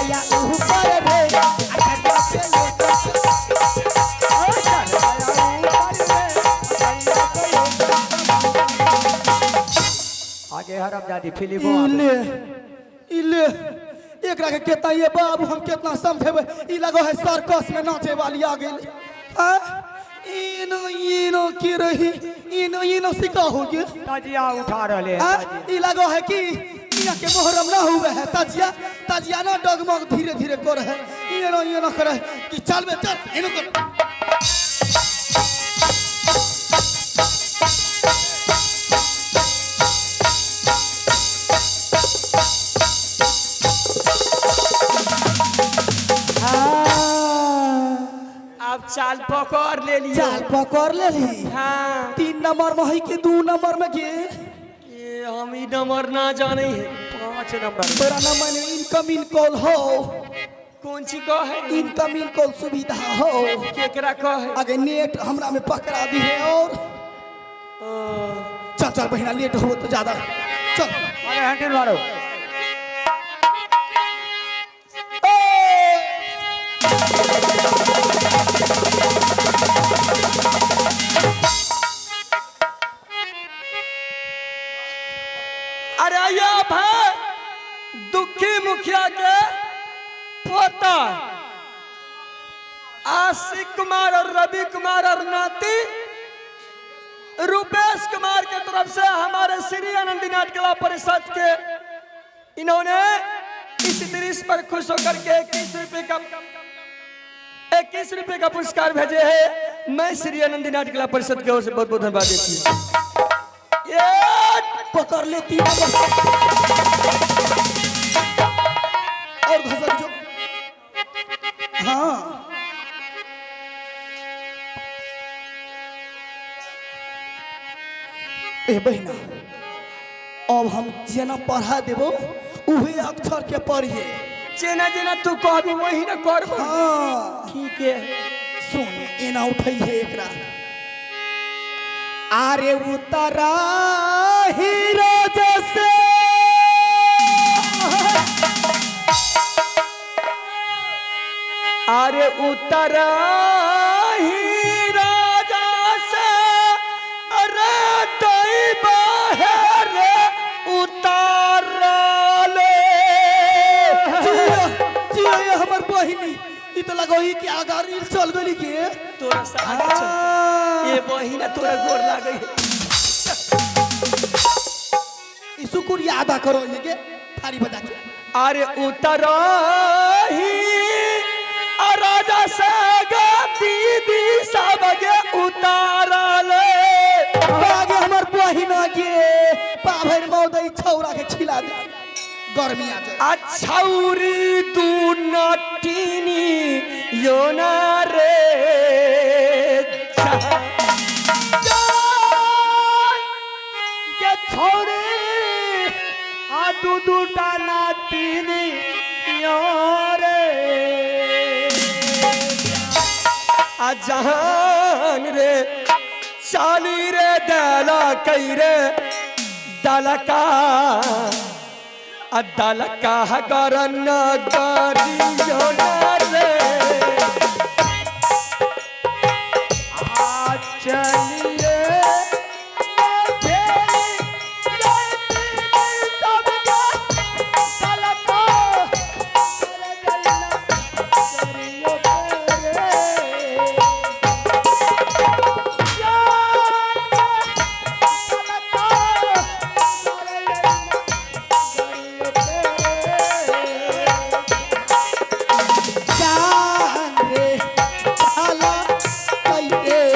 गया ऊपर रे, आ तरिया पे लोटा, ओ चढ़ गया ऊपर रे, आ तरिया पे लोटा। आगे हरामजादी फिल्मो आवे। इले इले एकरा के केतना ये बाबू हम केतना समझेबै, ई लगो है सर्कस में नाचे वाली आ गेल। आ इनो इनो की रही, इनो इनो सिका हो गेल। ताजिया उठा रहले है। आ ताजिया। ई लगो है कि इना के मोहरम ना हुए है, ताजिया ताजिया ना डगमग धीरे धीरे कर है, इनो इनो करे कि चल बे चल इनो कर। अब चाल पकड़ ले लियो। चाल पकड़ लेली। हाँ। 3 नंबर में है कि 2 नंबर में के? ये हम ई नंबर ना जाने है। 5 नंबर। तोरा नंबर में इनकमिंग कॉल हो। कौन ची कह है? इनकमिंग कॉल सुविधा हो। केकरा कह है? आगे नेट हमरा में पकड़ा दी है और चल चल बहिना लेट हो तो ज्यादा चल। अरे हैंडल मारो। अरे ये भाई दुखी मुखिया के पोता आशिक कुमार और रवि कुमार और नाती रुपेश कुमार के तरफ से हमारे श्री आनंदी नाट्य कला परिषद के इन्होंने इस दृश्य पर खुश होकर के 21 रुपए का पुरस्कार भेजे हैं। मैं श्री आनंदी नाट्य कला परिषद की ओर से बहुत बहुत धन्यवाद देती हूँ। ये पकड़ ले 3 नंबर और घसक जो। हाँ ए बहिना अब हम जेना पढ़ा देबो उहे अक्षर के पढ़िए। जेना जेना तू कहबी वही ना करबो। हाँ ठीक है। सुन एना उठै है एकरा। आरे उतरा हीरो जैसे अरे उतरा ही राजा से, अरे दैबा है रे उतारले। जियो जियो ये हमर बहिनी ई तो लगो ही कि आगा रील चल गेली के। तोरा साथ चल। ये बहिना तोरा गोर लागे है। ई शुक्रिया अदा करो ये के थाली बजा के। अरे उतरा ही राजा से गा दीदी सब गे उतारले। आगे हमर बहिना के पाभर मौदई छौरा के खिला दे गर्मी आ जाए। अच्छौरी तू नटीनी यो ना रे के छोड़ी आ दू दूटा नातिनी यो रे। आ जहान रे चाली रे दला कई रे दलका आ दलका करन गरियो ना रे। आ चलिए जान रे काला कइरे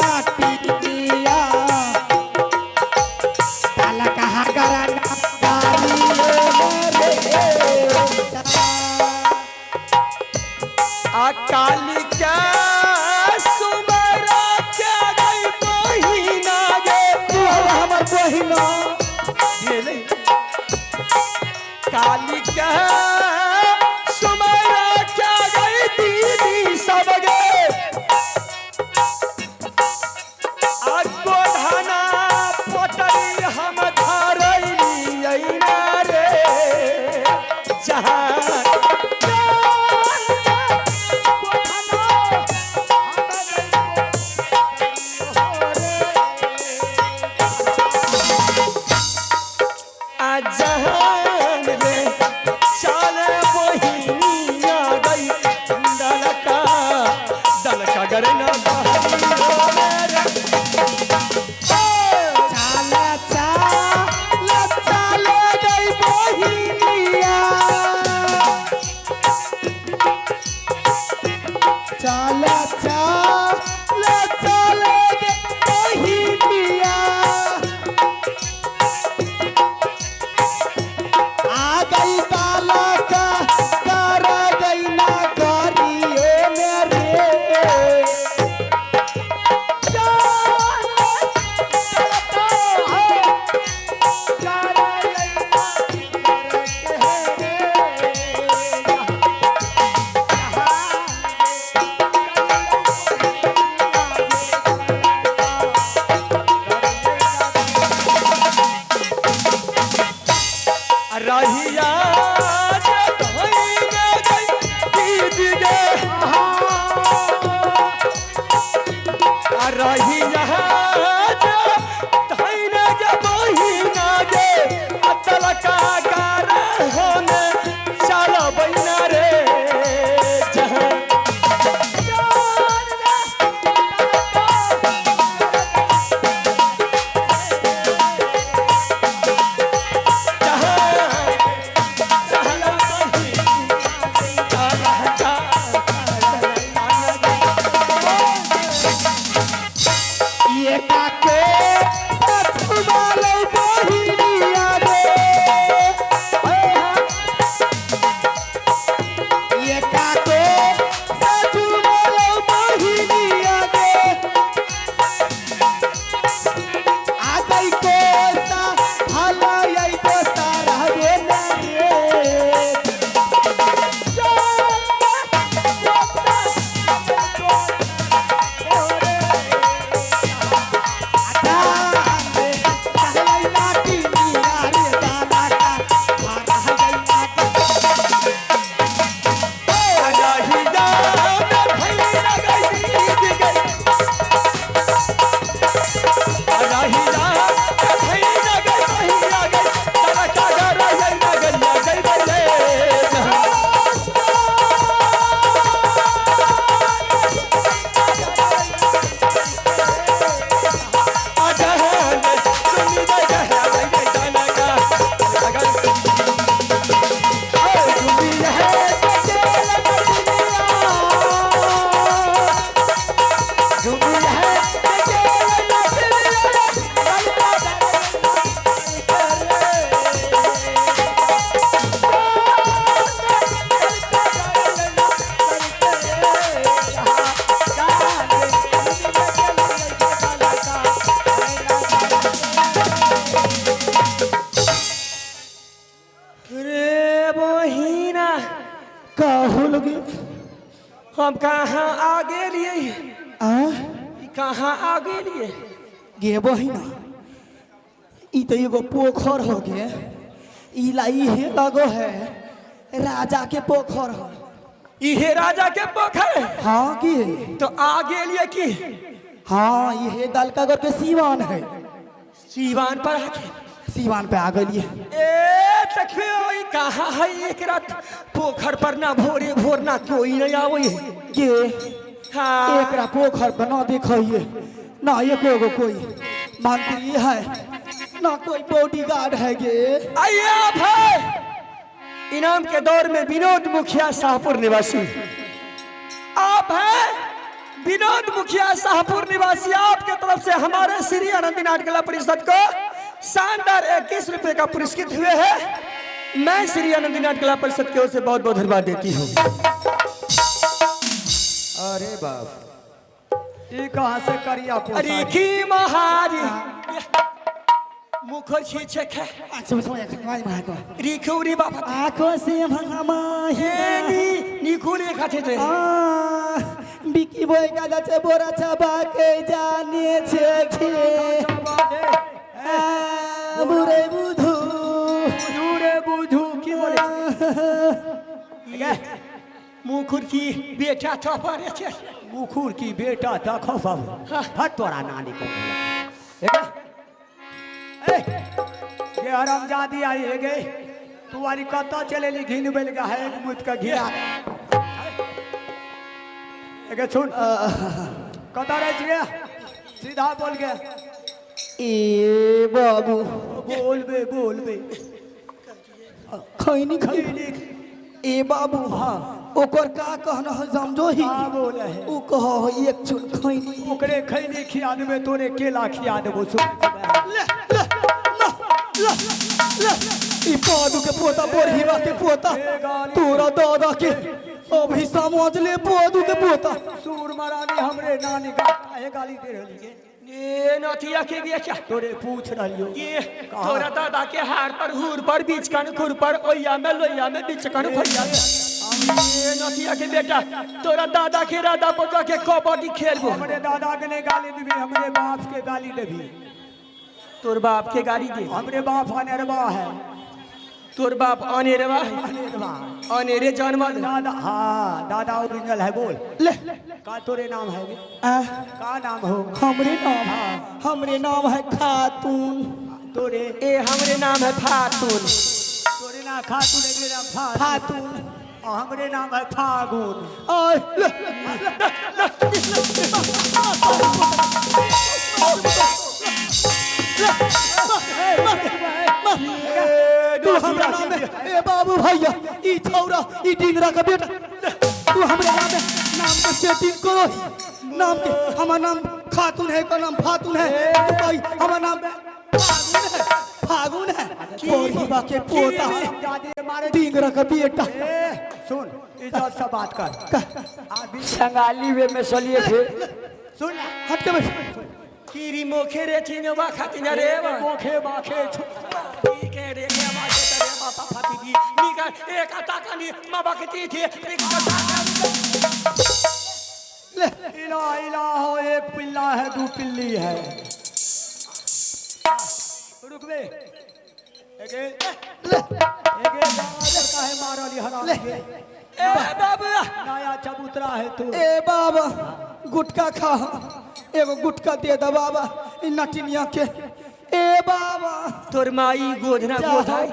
माटिया काला कहा करना गाली रे। आ काली के सुमरा के गई बहिना गे तू हमर बहिना गेलै। काली के सुमरा के गई दीदी सब गे आ गोधाना पटरी हम धरैली रे जहान। गे। हम कहाँ आ गेलियै? आ कहाँ आ गेलियै? गे बहिना, ई तो एगो पोखर हो गे। ई ला ई हे लगो है राजा के पोखर हो। इहे राजा के पोखर है? हाँ की। तो आ गेलियै की? हाँ, ये दलकागर के सीवान है। सीवान पर आ गेल। सीवान पे आ गेलिए। ए देखियो ई कहाँ है एक रात पोखर पर ना भोरे भोर ना कोई नहीं आवे है। के? हाँ। एकरा पोखर पर ना देखिए ना एको गो कोई मंत्री है ना कोई बॉडीगार्ड है गे। आइए आप है इनाम के दौर में विनोद मुखिया शाहपुर निवासी। आप हैं विनोद मुखिया शाहपुर निवासी, आपके तरफ से हमारे श्री आनंदी नाट्य कला परिषद को शानदार 21 रुपए का पुरस्कृत हुए हैं। मैं श्री आनंदी नाट्य कला परिषद की ओर से बहुत बहुत धन्यवाद देती हूँ। अरे बाप, ई कहाँ से करिया पोसा? अरे की महारी मुखर छी छे खे। अच्छा, अच्छा। रिखुरी बाबा। आंखों से भंगमा। ए नी निखुरी खाते थे। বিকি বই গাছে বোরা চাবাকে জানিয়েছে বুড়ে বুধু। বুঝু রে বুঝু, কি বলে? मुखुर की बेटा थपरे छे। मुखुर की बेटा देखो बाबू, हट तोरा नानी को। ए ये हरामजादी आई है गे, तू वाली कत चलेली? घिन बेल गा है एक मुत का घिरा। एगे सुन, कत रहे छिए? सीधा बोल गे। ए बाबू। बोल बे, बोल बे। खैनी खैनी। ए बाबू, हाँ। ओकर का कहना है समझो ही? का बोले है? उ कहो है एक चुन खैनी। ओकरे खैनी खिया देबे, तोरे केला खिया देबो सुबह सुबह। ले ले ना ले ले, ई पादू के पोता, बोरहीवा के पोता, तोरा दादा के अभी समझ ले, पादू के पोता। सूर महारानी, हमरे नानी का काहे गाली दे रहली गे? ए नथिया के बेटा। तोरे पूछ रहियो। ये तोरा दादा के हार पर हुर पर बीच कन खुर पर ओया में लोया में बीच कन खोया में। ए नथिया के बेटा, तोरा दादा के राधा पोता के कबड्डी खेलबो। हमरे दादा के नहीं गाली देबी, हमरे बाप के गाली देबी। तोर बाप के गाली दे? हमरे बाप अनेरवा है। तोर बाप अनेरवा है? अनेरवा। अनेरे जन्मल। दादा, हाँ, दादा ओरिजिनल है। बोल। ले। का तोरे नाम है गे? आ, का नाम हो? हमरे नाम, हमरे नाम है खातून। तोरे? ए हमरे नाम है फातून। तोरे नाम खातून है, नाम फातून। खातून। और हमरे नाम है फागुन। और ले। तू हमरा नाम है ए बाबू भैया, ई छौरा, ई डिंगरा का बेटा, तू हमरे नाम है, नाम के सेटिंग करो ही नाम के। हमार नाम खातून है का नाम फातून है? तू भाई, हमार नाम फागुन है, फागुन है। बोरीबा के पोता, जादे मारे। डिंगरा का बेटा। ए सुन, इज्जत से बात कर अभी। संगाली वे में सलिए थे। सुन। हट के बैठ। कीरी मोखे रे चिनवा खातिन रे बा। मोखे बाखे के रे के मा के रे बापा फाती दी निका एक आता कनी मा बाकी थी निका ले। इला इला हो, एक पिल्ला है, दो पिल्ली है। रुक बे, एगे। ले। एगे, दादा काहे मारली हराम के? ए बाबू। नया चबूतरा है तू। ए बाबा, गुटका खा, एगो गुटका दे दे बाबा ई नटिनिया के। ए बाबा। तोर माई गोधना जा। गोधाई।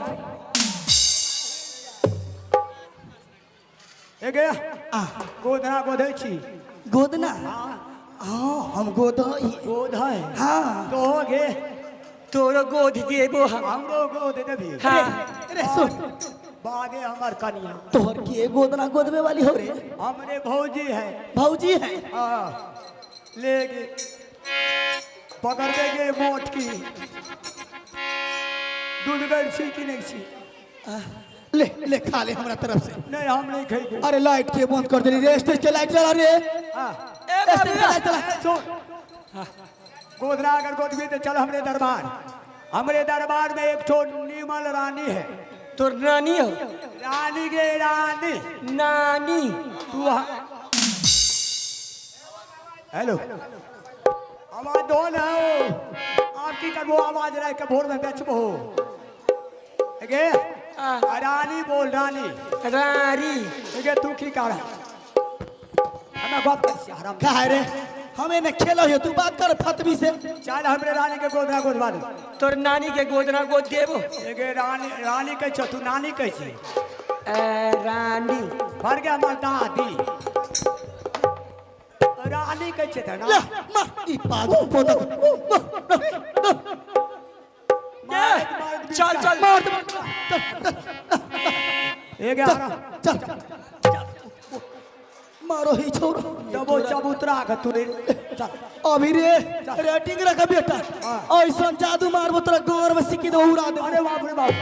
एगे, गोधना गोधै छी? गोदना, हाँ, हम गोदई। गोध है? हाँ। तो हो गे? तोरो गोध देबो हम। हमरो गोध देबी? हाँ। रे सुन। बागे हमर कनिया। तोहर के गोदना गोदबे वाली हो रे? हमरे भौजी है। भौजी है? हाँ, ले गे, पकड़ दे गे मोट की। दूधगर छी कि नहीं छी? ले ले, खा ले हमरा तरफ से। नहीं, हम नहीं खेबे। अरे, लाइट के बंद कर देली रे? स्टेज के लाइट जला रे। हाँ। ए स्टेज के बाबू। लाइट जला। सुन, गोधना अगर गोदबी तो चल हमरे दरबार। हमरे दरबार में एक ठो नीमल रानी है। तोर नानी हो। रानी गे रानी। नानी। तू हेलो आवाज दो ना आपकी कब आवाज रहे के भोर में बेचबो गे। रानी बोल रानी। रानी गे तू की कर हमें गप कर छी हराम का है रे, हमें ने खेलो हो, तू बात कर फतवी से। चल हमरे रानी के गोदना गोदवा दे। तोर नानी के गोदना गोद देबो। गे रानी रानी कहै छ, तू नानी कहै छी। रानी भर गया हमर दादी रानी कहै छै ले मार ई पादू पोता। चल चल मार दे। ए गे हराम चल मारो ही छोरो। दबो चबूतरा के तू चल। अभी रे रेटिंग रख बेटा, ऐसा जादू मारबो तोरा गांव में सिक्की दे उड़ा दे। अरे बाप रे बाप,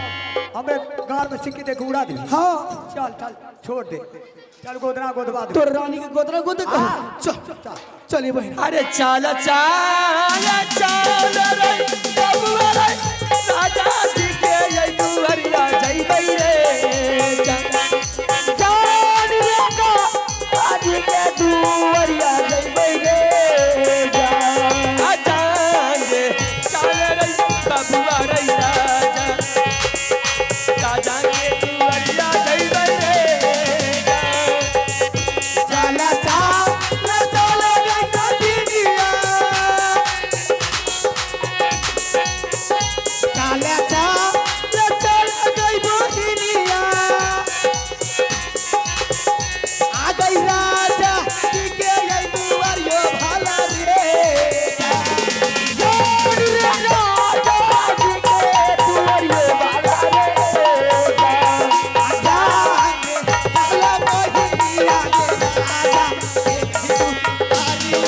हमें गार में सिक्की दे के उड़ा दे। हाँ चल चल छोड़ दे, चल गोदना गोदवा दे। तोर रानी के गोदरा गोद कहो। चल चलिए बहन। अरे चल चल चल रे बबुआ रे, राजा जी के ये दुआरिया जइबै रे। जान रे का आज के दुआरिया जइबै रे। जान रे चल रे बबुआ रे, राजा राजा के दुआरिया जइबै रे। चल चल चल रे कदिनिया, चल चल चल गई बहिनिया, आ गई राजा जी के ये दुआरियो भाला रे। जान रे राजा जी के दुआरिया बाला रे। आजा चल बहिनिया के राजा के दुआरियो।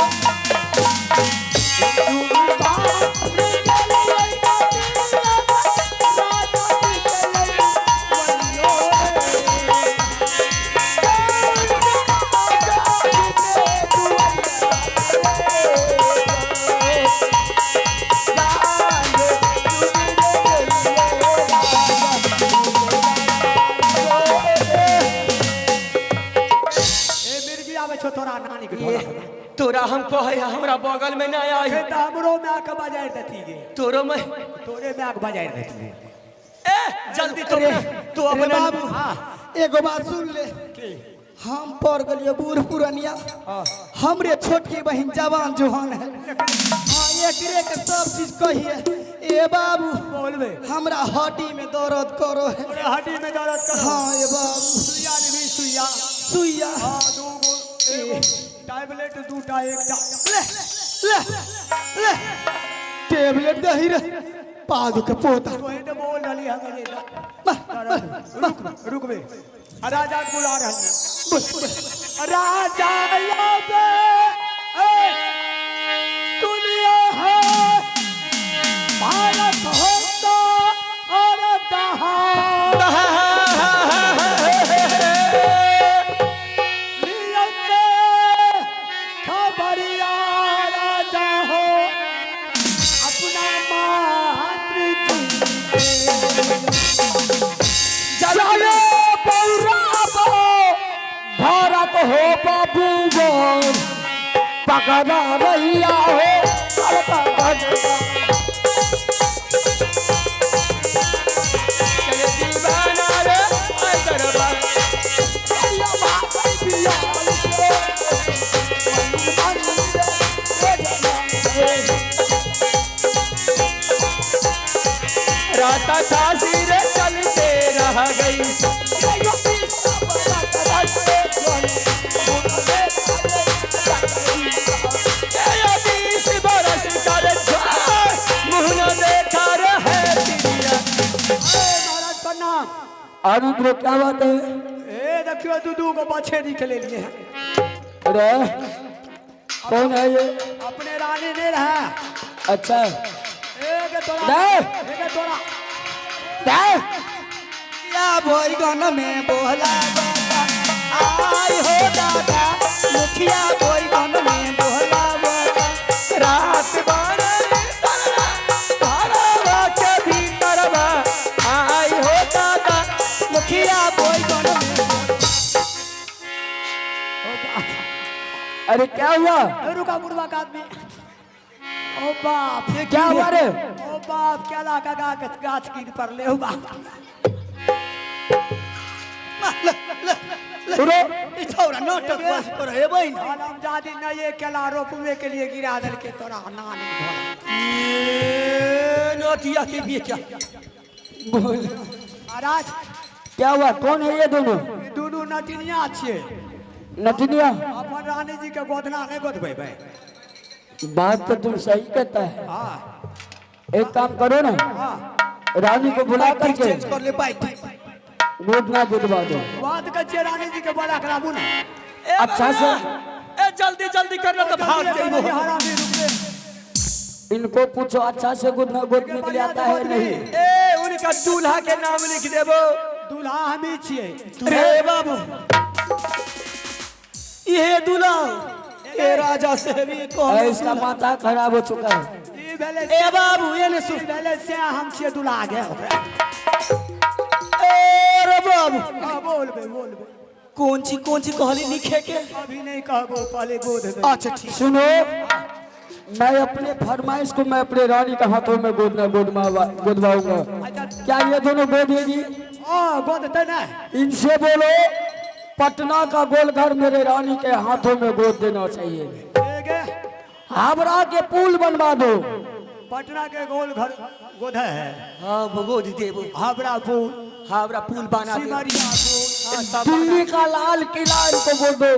ए मिर्गी आवे छो तोरा नानी के ढोला। तोरा हम कहे हमरा बगल में ना आई। के त हमरो में आके बजाय देती गे। तोरो में तोरे में आके बजाय देती गे। ए जल्दी तो तू अरे अपना बाबू एगो बात सुन ले, हम पड़ गलियो बूढ़ पुरनिया, हमरे छोटकी बहिन जवान जुहान है। हाँ एकरे के सब चीज कहिए। ए बाबू बोलबे। हमरा हड्डी में दर्द करो है। तोरे हड्डी में दर्द करो। हाँ ए बाबू सुइया लेबी सुइया। सुइया। हाँ दू गो एगो टैबलेट दूटा एकटा। ले ले ले टेबलेट दही रे पादू के पोता। तोहे तो बोल रहली हमरे रुक रुक बे, राजा के बुला रहली। राजा आबे ए दुनिया है भारत होता और दहा लियते खबरिया राजा हो अपना मातृ चलो पौराबो भारत हो बाबू बोल पकड़ा रैया हो चले दीवाना रे आय दरबार। राता सासी रे चलते रह गई। बीस बरस कर मुँह न देखा रहे पिया। महाराज प्रणाम। अरुद्र क्या बात है? ए देखियो दू दू गो बछे निकले लिए हैं। अरे कौन है ये? अपने रानी ने रहा। अच्छा एक तोरा दे। एक तोरा दे। या बैगन में बोला बाबा आई हो दादा, मुखिया बैगन में बोला बाबा। रात बार के भीतर बा आई हो दादा, बाप। अरे क्या हुआ? ए, रुका बुढ़वा का आदमी। ओ बाप, क्या हुआ रे? ओ बाप, केला का गाछ गाछ गिर पड़ले। ओ बाप। सुनो। ई छौड़ा नाटक बाज कर हेबै ना। हरामजादी, नहीं केला रोपवे के लिए गिरा दल के तोरा नानी घर। ए, नतिया के बेटा। बोल। महाराज। क्या हुआ? कौन है ये दोनों? ई दुनू नटिनिया छियै। नटनिया? अपन रानी जी के गोदना नहीं गोदबै। बात तो तुम सही कहता है। हाँ। एक काम करो ना, हाँ। रानी को बुला बाइक करके चेंज कर ले, बाइक। गोदना दिलवा दो। बात कर छियै, रानी जी के बड़ा कराबू ना। ए, अच्छा से। ए, जल्दी जल्दी करना तो भाग जाइबो। हरामी, रुक रे। इनको पूछो, अच्छा से गोदना गोदने के लिए आता है नहीं? ए, उनका दूल्हा के नाम लिख देबो। दूल्हा हमी छियै। रे बाबू, ये दूल्हा ए राजा से भी कहो। इसका माथा खराब हो चुका है। ई भेलै। ए बाबू, ये ने सुन। ई भेलै से हम छियै दूल्हा गे ओकरा। ए रे बाबू। हाँ, बोलबे बोलबे। कौन ची, कौन ची कहली लिखे के? अभी नहीं कहबो, पहले गोद दे। अच्छा ठीक। सुनो, मैं अपने फरमाइश को मैं अपने रानी के हाथों में गोदना गोदवाऊंगा। क्या ये दोनों गोदेगी? हाँ, गोदते ना। इनसे बोलो, पटना का गोलघर मेरे रानी के हाथों में गोद देना चाहिए। ए गे। हावड़ा के पुल बनवा दो। पटना के गोल घर गोधे है। हाँ, गोद देबो। हावड़ा पुल। हावड़ा पुल बना दे। सिमरिया पुल। हाँ, सब बना। दिल्ली का लाल किला इनको गोद दो,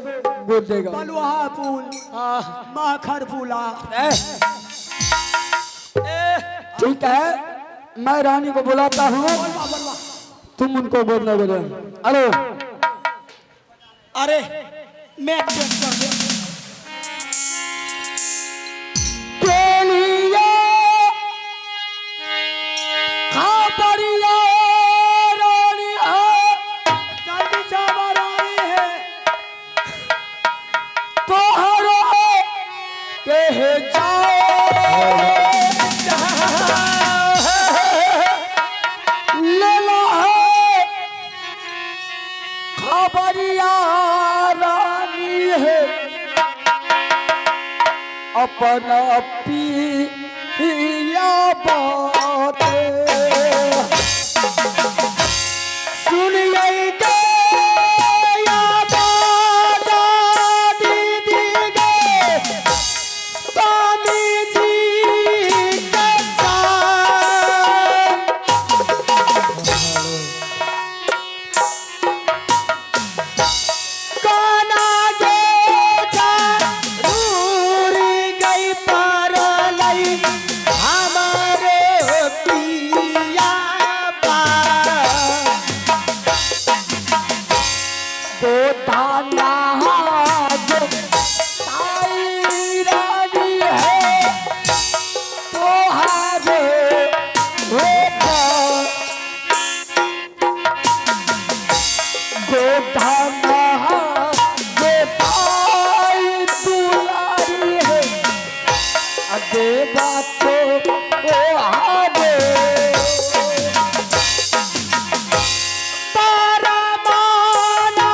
गोद देगा। बलुआ पुल। हाँ। माखर पुला। ए। ठीक है, मैं रानी को बुलाता हूँ, तुम उनको गोद ना गोदो। अरे। अरे, मैं चेंज कर दे। के लिए खबरिया रानी है। जल्दी से रानी है। तोहरो के जाओ ले लो है खबरिया रानी है, अपना पिया बात सुनिए गे या दादा दीदी गे स्वामी जी के जान। कोना गे दूर गई पार लई हमारे पिया बा। गोदाना जो ताई रानी है तोहारे हो गोदाना जो ताई दुलारी है देवा तो तोहारे। परमाना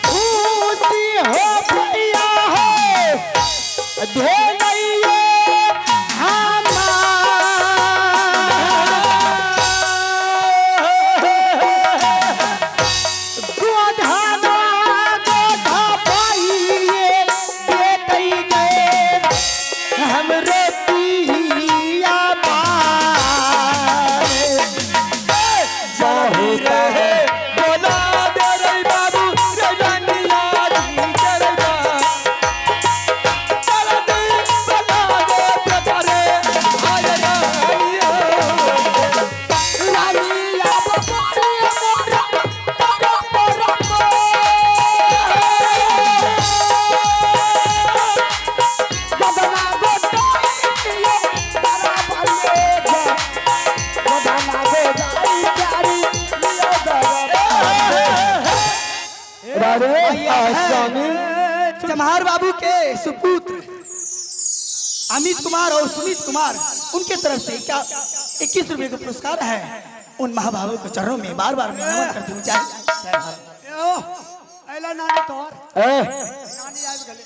खुशी हो भैया हो भेलैये हमार। गोधाना गोधा पाइये देतै गए हमरे पिया बारे। जल्दी रे बोला दे रे बाबू रे रानिया जी के रे बा। जल्दी बोला दे बेटा रे आय रानिया। रानिया बबरी मोरा तारा पर। बदना गोटाई तारा पर बदना गोटाई प्यारी लियो दर। अरे स्वामी। चमहार बाबू के सुपुत्र अमित कुमार और सुमित कुमार, उनके तरफ से क्या 21 रुपए का पुरस्कार है। उन महाभावों के चरणों में बार बार मैं नमन करती हूँ। जय जय भारत। ओ, अइला नानी तोहर। ए। नानी। रानी आबि गेलै।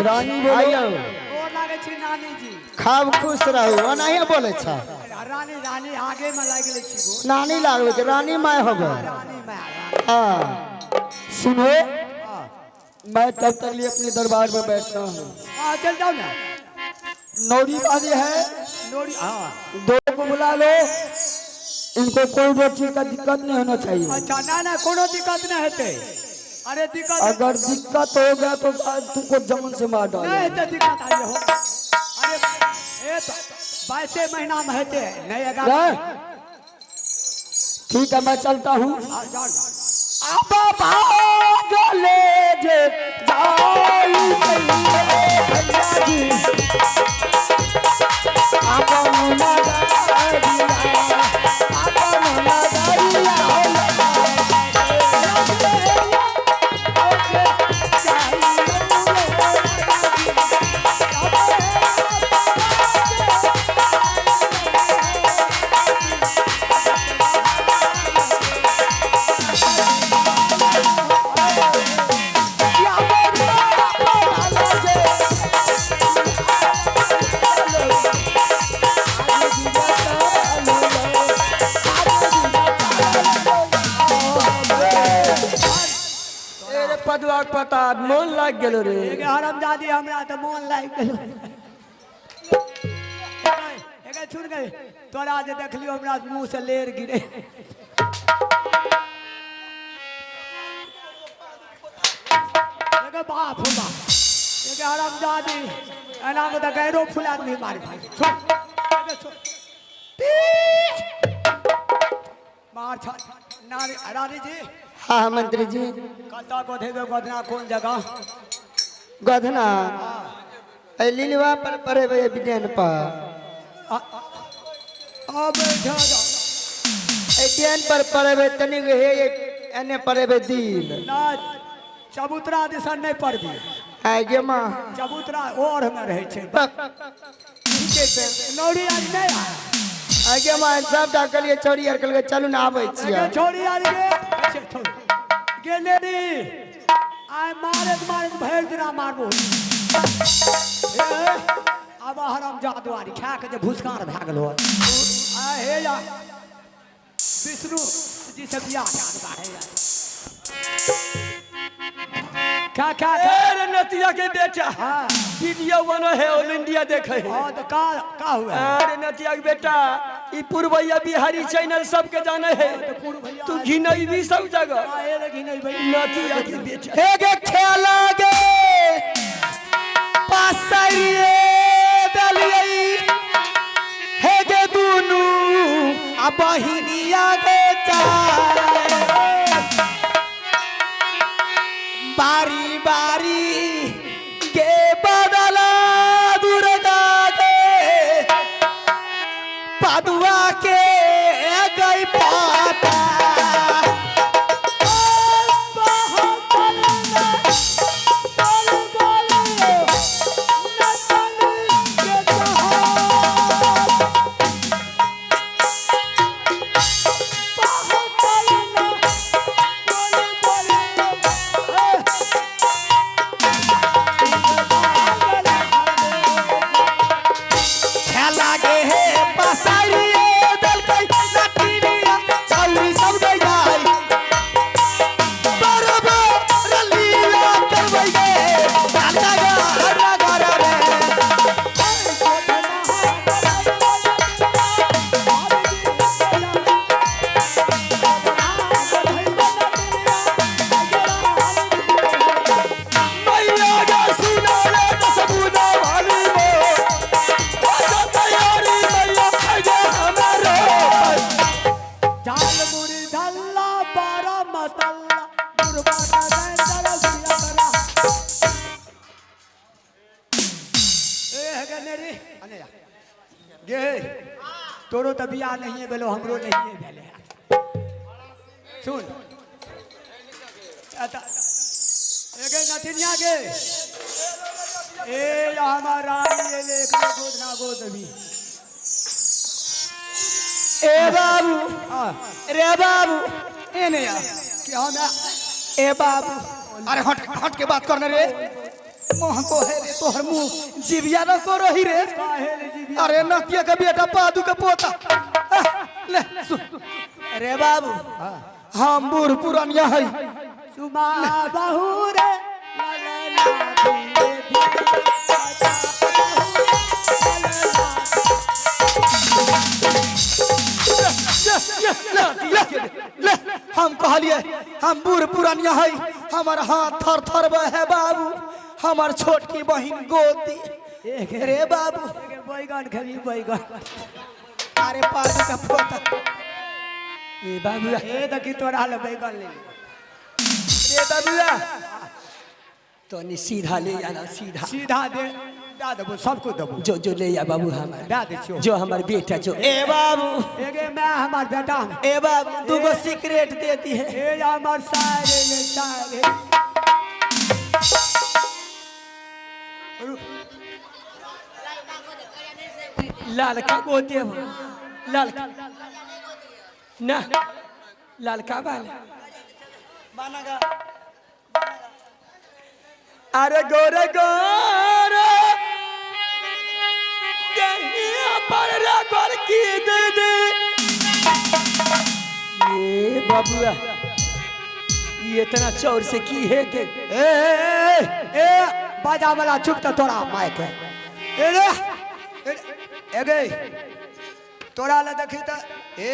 रानी बोलो। आइयो। गोर लागै छी नानी जी। खाब खुश रहू, ओनाहिए बोलै छ। रानी रानी आगे में लागि गेलै छी गोर। नानी लागबै छै, रानी माय होबै। रानी माय रानी। हाँ। सुनो, मैं तब तक लिए अपने दरबार में बैठना हूँ। हाँ चल जाओ ना। नौरी वाली है। नोरी हाँ। दो को बुला लो, इनको कोई भी चीज का दिक्कत नहीं होना चाहिए। अच्छा ना ना कोनो दिक्कत नहीं हेतै। अरे दिक्कत अगर दिक्कत हो गया तो तुमको जमन से मार नहीं डाल। हेतै दिक्कत। आइए हो। अरे ए 22 महीना में हेतै नहीं 11। ठीक है, मैं चलता हूँ। हाँ, जाओ ना। अब भाग ले जे जाई भैया जी, अपन नगरिया, अपन नगरिया। रे पदुआ के पता मोन लाग गेलो रे। एगे हरामजादी हमरा तऽ मोन लागि गेल। एगे छुट गए तोरा जे देखलियो हमरा मुंह से लेर गिरे। एगे बाप हो बाप, एगे हरामजादी एना में तऽ गैरो फुला नहीं मार भाई। छोड़ एगे छोड़ मार छ नारी रानी जी। हाँ मंत्री जी। कतऽ गोधेबे गोधना कोन जगह? गधना ए लीलवा पर पड़ेबै बिडेन पर। अब बैठा जा। ए डेन पर पड़ेबै तनिक हे एने पड़ेबै दिल। ना चबूतरा दिसन नहीं पड़बी। आइ गे माँ। चबूतरा और में रहै छै। ठीके छै। नौरी आज नहीं आया। आइ गे माँ, सबटा कहलियै छौड़ी आर कहलकै चलू ने आबै छियै। गे छोरी आर गे अच्छा, छोरी गेले री आइ मारैत मारैत भरि दिना मारबो। ए अब हराम जादुआरी खा के जे भुसकार भए गेलो। आ हे या विष्णु जी से बियाह कए देबा। हे या खा खा खा। अरे नतिया के बेटा। हाँ। वीडियो बनो है ऑल इंडिया देखे है। हाँ तो का का हुआ? अरे नतिया के बेटा, ई पूर्वैया बिहारी चैनल सबके जाने है। पूर्वैया। तू घिनई भी सब जगह। आए लगी नहीं भाई। नतिया के बेटा। हे गे खेला गे पसरिए दलियै, हे गे दुनू आ बहिनिया गे चाल बारी बारी गे बदला दुर्गा गे पदुआ के गई पाता। खेला गे हे पसारिए दलकै नटिनिया छौरी सब गई जाई बरोबर रलीला करबै गे दादा गा नगर रे। मैया गे सुना रे दसबुदा वाली मो आजा तैयारी मैया गे हमारे। झाल मुरी झल्ला बारा मसल्ला दुर्बारा दल सिया बरा। ए हे गे अने या गे तोरो त बियाह नहीं भेलो, हमरो नहीं भेले। सुन एता एगे नथिनिया गे ए हमार रानी एले एकरो गोद ना गोद भी। ए बाबू हाँ रे बाबू एने आ कि हम ए बाबू अरे हट हट के बात करने रे। मोह को है रे तोहर मुंह जीविया न को रही रे। अरे नतिया का बेटा पादू का पोता। ले सुन रे बाबू, हम बूढ़ पुरानिया है। सुमा बहू रे ला ला ला धीरे धीरे। ले ले हम कहलिए हम बूढ़ पुरानिया है, हमार हाथ थर थर है बाबू, हमार छोटकी बहिन गोदी रे बाबू। बैगन खेबी बैगन। अरे पादू का पोता। ए बाबू ए देखी तोरा ले बैगन ले। ए बाबूआ तनी सीधा ले आना, सीधा सीधा दे दे देबो सबको देबो। जो जो ले आ बाबू हमार, दे दे छियो। जो हमार बेटा जो। ए बाबू, एगे मैं हमार बेटा। ए बाबू दूगो सिगरेट देती है। ए हमार सारे ले सारे। लालका को देव, लालका ना, लालका वाला। अरे गोरे गोरे दहिया पर रगड़ की दे दे। ये बाबूआ ये इतना चौर से की है ते? ए ए ए बाजा वाला चुप तो तोरा माइक है। ए रे ए गे तोरा ले देखी त ए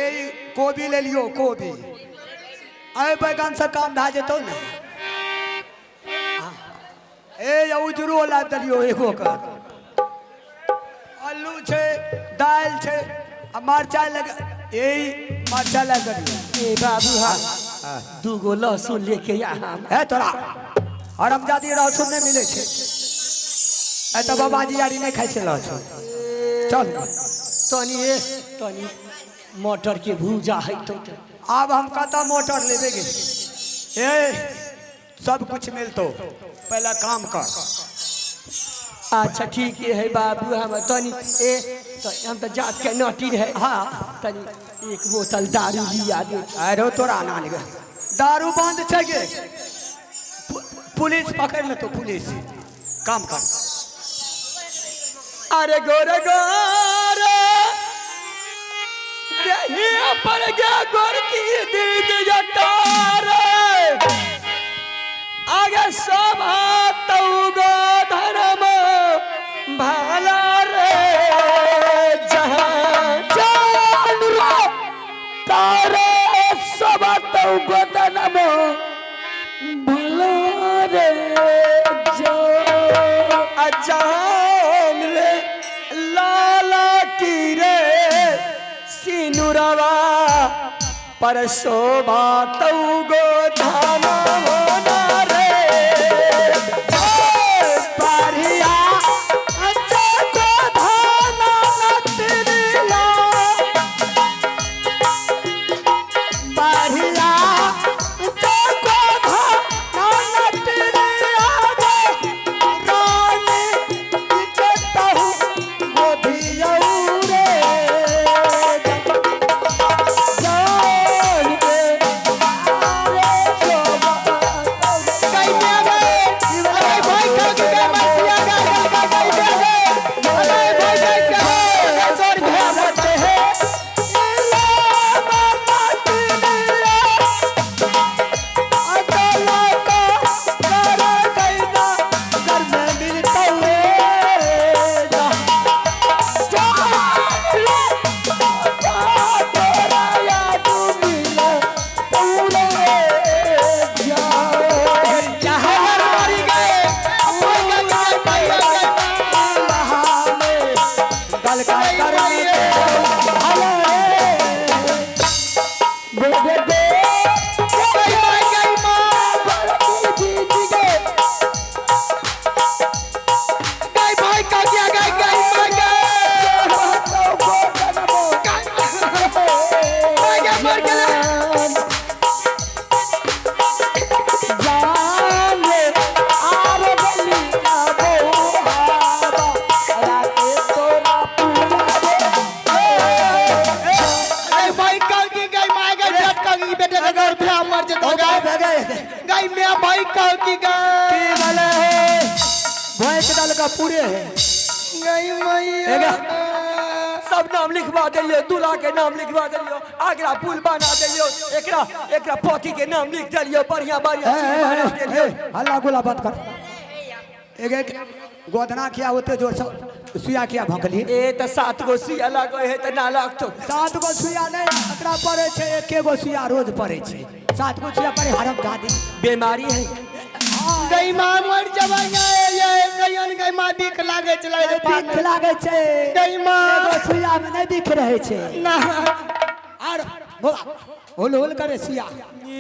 कोबी ले लियो कोबी। अरे बैगन से काम भए जेतौ ने। ए उजरो ला देलियो एगो कर। आलू छै दालि छै आ मरचाइ लग ए मरचाइ लग देलियो। ए बाबू हाँ दूगो लहसुन लेके आ हम। है तोरा हरमजादी लहसुन नहीं मिले छै। ए तऽ बाबाजी यारी नहीं खाइ छै लहसुन। चल तनी ए तनी मटर के भूजा है तो। आब हम कतऽ मोटर लेबे गे? ए सब कुछ मिलतो, पहला काम कर। अच्छा ठीक है बाबू हम तनी ए तो हम तो जात के नटी है। हाँ तनी एक बोतल दारू लिया दे। अरे तोरा नानी गे दारू बंद छै गे। पुलिस पकड़ लेतो पुलिस। काम कर। अरे गोरे गोरे दहिया पर गे गोर की दीद जटारे आगे शोभा तौ गो धर्म भाला रे जहां जान रो तारे शोभा तौ गो धर्म भला रे जो अजान रे लाला की रे सिनुरवा पर शोभा तौ गो धान होना रे परिया जगो धाना नटरिया परिया जगो धाना नटरिया रे रानी जतहु गोधियऊ रे जान रे। की गई की भले है भोंक दल का पूरे है। गई मैया। सब नाम लिखवा दिलियो, दूल्हा के नाम लिखवा दिलियो, आगरा पुल बना दिलियो, एकरा एकरा पोथी के नाम लिख दिलियो, बढ़िया बढ़िया चीज बना दिलियो। हल्ला गुला बंद कर। एक एक गोदना किया ओते जोर से सुइया किया भोंकली? ए त 7 गो सुइया लागो है त ना लागतो। 7 गो सुइया नहीं, एकरा पड़े छै 1 गो सुइया रोज पड़े छै। 7 गो सुइया पड़े हरम दादी। बीमारी है। गई माँ मर जबै ये गई गई माँ बिख लागे छै, लागे छै। बिख लागे छै। गई माँ। एगो सुइया में नहीं बिख रहे छै। ना। आर होल होल करे सुइया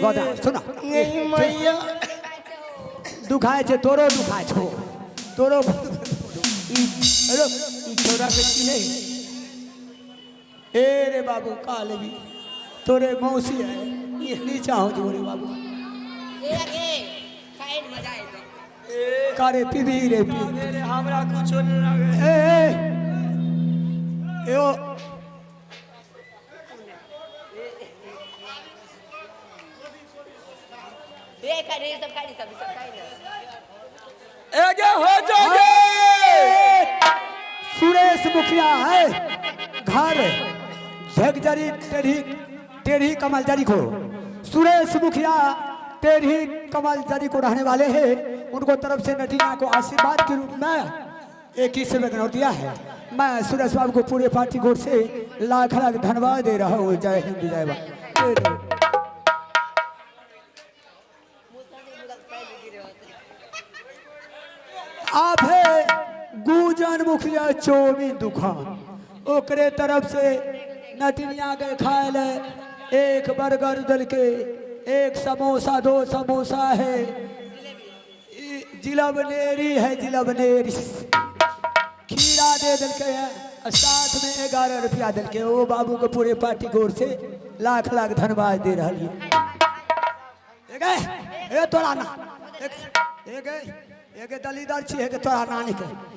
गोदना सुना। गई मैया। दुखाय छै तोरो, दुखाय छौ तोरो। ई छोरा के चिन्है? ए रे बाबू का लेबी? तोरे मौसी है, नीचा हो जो रे बाबू। करे पीबी रे पी। रे हमरा कुछो नहीं लागे। ए ए ए ओ एगे हो जागे। सुरेश मुखिया है घर झगजरी टेढ़ी टेढ़ी कमल जरी को, सुरेश मुखिया टेढ़ी कमल जरी को रहने वाले हैं, उनको तरफ से नटीना को आशीर्वाद के रूप में 21 में दिया है। मैं सुरेश बाबू को पूरे पार्टी की ओर से लाख लाख धन्यवाद दे रहा हूँ। जय हिंद, जय भारत। आप है गुजन मुखिया चौमिन दुकान, ओकरे तरफ से नटिनिया के खाए ले 1 बर्गर दल के, 1 समोसा, 2 समोसा है, जिला बनेरी है, जिला बनेरी खीरा दे दल के है, और साथ में 11 रुपया दल के। ओ बाबू के पूरे पार्टी की ओर से लाख लाख धन्यवाद दे रहा है। ए तोरा ना एक एक एक दलीदर छी, एक तोरा नानी के।